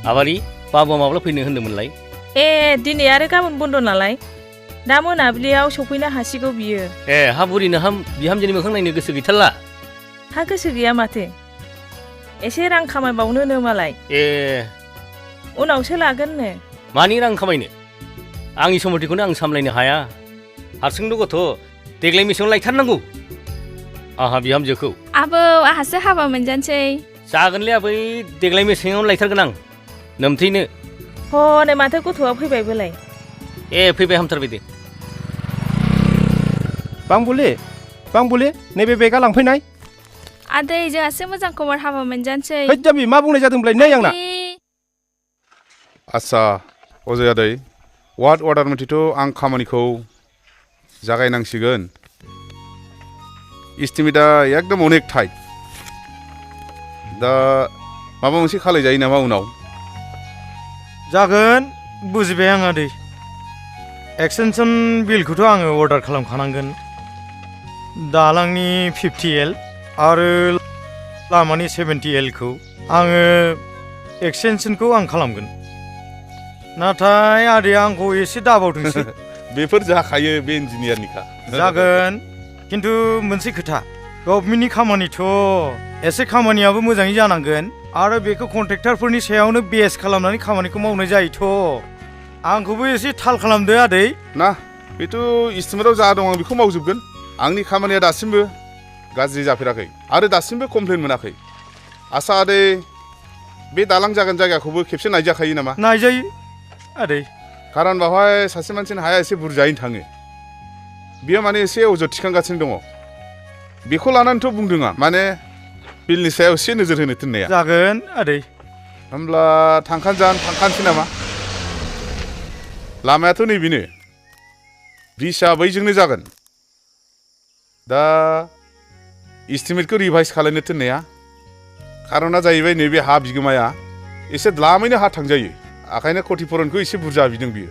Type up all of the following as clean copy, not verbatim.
आबारि बाबुआ माब्ला फैनो होनदोंमोनलाय? दिनै आरो गाबोन बन्द नालाय दा मोनाबिलियाव सफैनो हासिगौ बियो। हा बुरिनो बिहामजोनि मोखां नायनो गोसो गैथारला? हा गोसो गैया माथो, एसे रां खामायबावनोनो मालाय। उनावसो लागोननो। मानि रां खामायनो? आंनि सम्पतिखौनो आं सामलायनो हाया। हारसिंनो गथ', देग्लाय मेसेङाव लायथारनांगौ आंहा बिहामजोखौ। आबौ आहासो हाबा मोनजानोसै। जागोनलै आबै, देग्लाय मेसेङाव लायथारगोन आं नोमथैनो। हनै माथो गथ'आ फैबायबोलाय। फैबाय, हामथारबाय दे। बांबुलि नैबे बेगा लांफैनाय। आदै जोंहासो मोजां खबर हाबा मोनजानोसै। हैद जाबि, मा बुंनाय जादोंब्लाय नै आंना? आच्छा अजय आदै, वार्ड अर्डार मथेथ' आं खामानिखौ जागायनांसिगोन। इस्टिमेटआ एकदम अनेक टाइट। दा माबा मोनसे खालायजायो नामा उनाव? जागोन, बुजिबाय आं आदै। एक्सटेनसन बिलखौथ' आङो अर्डार खालामखानांगोन। दालांनि 50L आरो लामानि 70L खौ आङो एक्सटेनसनखौ आं खालामगोन। नाथाय आदैया आंखौ एसे दाबावदोंसो। बेफोर जाखायो, बे इन्जिनियारनिखा। जागोन, खिन्थु मोनसे खोथा, गभर्नमेन्टनि खामानिथ' एसे खामानियाबो मोजाङै जानांगोन आरो बेखौ कन्ट्रेक्टरफोरनि सायावनो बेस खालामनानै खामानिखौ मावनाय जायोथ'। आंखौबो एसे थाल खालामदो आदै। ना, बेथ' इस्टिमेटआव जा दं आं बेखौ मावजोबगोन। आंनि खामानिया दासिमबो गाज्रि जाफेराखै आरो दासिमबो कमप्लेन मोनाखै। आच्छा आदै, बे दालां जागोन जायगाखौबो खेबसे नायजाखायो नामा? नायजायो आदै। खारन बावहाय सासे मानसिनि हाया एसे बुरजायैनो थाङो। बियो माने एसे अजद थिखांगासिनो दङ। बेखौ लानानैथ' बुंदों आं, माने बिलनि सायाव एसे नोजोर होनो थिननाया। जागोन आदै। होमब्ला थांखानोसै नामा? लामायाथ' नैबेनो, ब्रिजआ बैजोंनो जागोन। दा इस्टिमेटखौ रिभाइस खालामनो थिननाया खारना जाहैबाय नैबे हा बिगोमाया एसे द्लामैनो हा थांजायो। ओंखायनो क्षतिपुरनखौ एसे बुरजा बिदों बियो।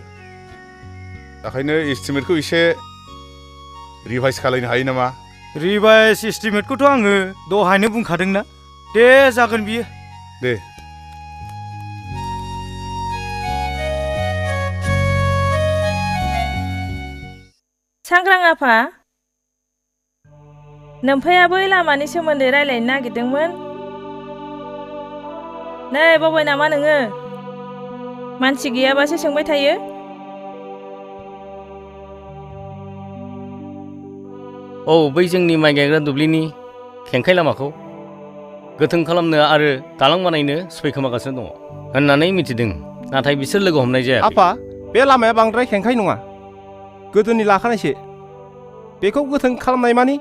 ओंखायनो इस्टिमेटखौ एसे रिभाइस खालामनो हायो नामा? रिभाइस इस्टिमेटखौथ' आङो दहायनो बुंखादोंना। दे जागोन बियो। दे। सांग्रां आफा, नोमफाया बै लामानि सोमोन्दै रायलायनो नागिरदोंमोन। नै बावबाय नामा नोङो? मानसि गैयाबासो सोंबाय थायो। बै जोंनि माइ गायग्रा दुब्लिनि खेंखाय लामाखौ गोथों खालामनो आरो दालां बानायनो सैखोमागासिनो दङ होननानै मिथिदों, नाथाय बिसोर लोगो हमनाय जायाखै। आफा, बे लामाया बांद्राय खेंखाय नङा, गोदोनि लाखानायसो। बेखौ गोथों खालामनाय मानि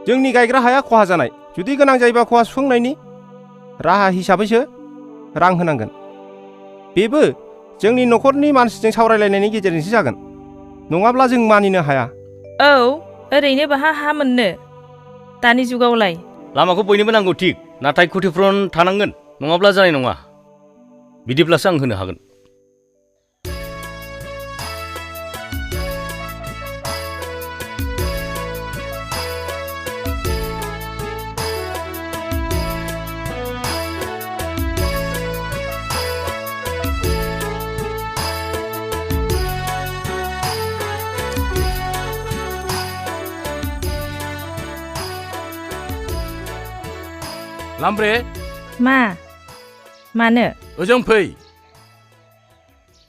जोंनि गायग्रा हाया खहा जानाय। जुदि गोनां जायोबा खहा सुफुंनायनि राहा हिसाबैसो रां होनांगोन। बेबो जोंनि न'खरनि मानसिजों सावरायलायनायनि गेजेरजोंसो जागोन, नङाब्ला जों मानिनो हाया। ओरैनो बाहा हा मोननो दानि जुगावलाय? लामाखौ बयनोबो नांगौ थिक, नाथाय क्षतिपुरन थानांगोन, नङाब्ला जानाय नङा। बिदिब्लासो आं होनो हागोन। लामब्रे, मानो? ओजों फै।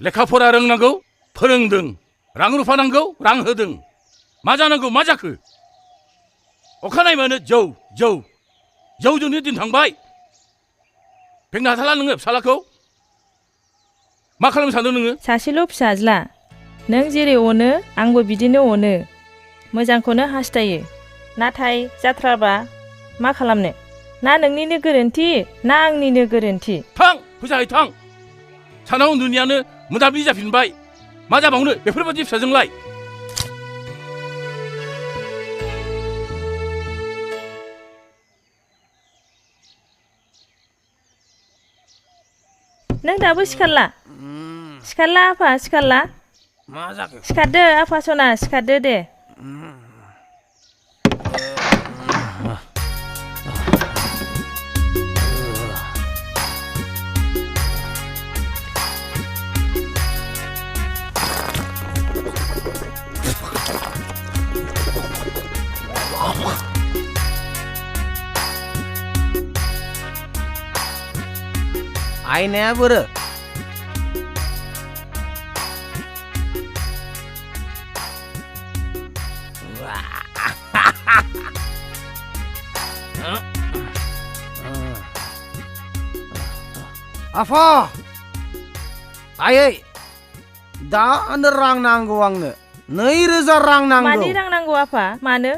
लेखा फरा रोंनांगौ, फोरोंदों। रां रुफा नांगौ, रां होदों। मा जानांगौ, मा जाखो? अखानायबानो जौजोंनो दिन थांबाय। फेंनो हाथारला नोङो फिसालाखौ? मा खालामनो सानदों नोङो? सासेल' फिसाज्ला, नों जेरै अनो आंबो बिदिनो अनो, मोजांखौनो हास्थायो। नाथाय जाथ्राबा मा खालामनो? ना नोंनिनो गोरोन्थि ना आंनिनो गोरोन्थि? थां, फैसाहै थां। सानाव उन्दुनायानो मोनाबिलि जाफिनबाय। मा जाबावनो बेफोरबायदि फिसाजोंलाय? नों दाबो सिखारला? सिखारला आफा, सिखारला। मा जाखो? सिखारदो आफा सना, सिखारदो दे। आयनाया बोरो आफा आयै दानो रां नांगौ आंनो 2000 रां नांगौ मानि रां नांगौ आफा मानो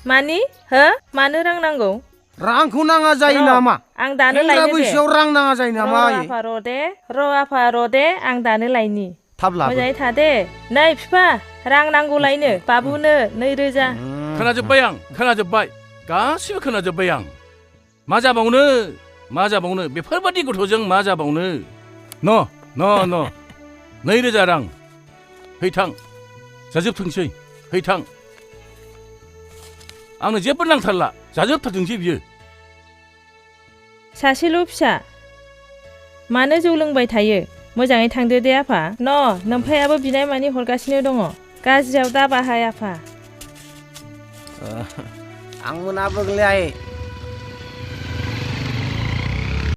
मानि हो मानो रां नांगौ रांखौ नाङा जायो नामा आं दानो सेंग्रा लायनो दे बैसोआव रां नाङा जायो नामा आयै आफा र' दे आं दानो लायनि थाब लाबो मोजाङै था दे नै बिफा रां नांगौ लायनो बाबुनो 2000 खोनाजोब्बाय आं खोनाजोब्बाय गासिबो खोनाजोब्बाय आं मा जाबावनो बेफोरबादि गथ'जों मा जाबावनो न 2000 रां है थां जाजोबथोंसै है थां आंनो जेबो नांथारला जाजोबथारथोंसै बियो सासेल' फिसा मानो जौ लोंबाय थायो मोजाङै थांदो दे आफा नोमफायाबो बिनाय मानि हरगासिनो दङ गाज्रियाव दा बाहाय आफा आं मोनाबोगले आयै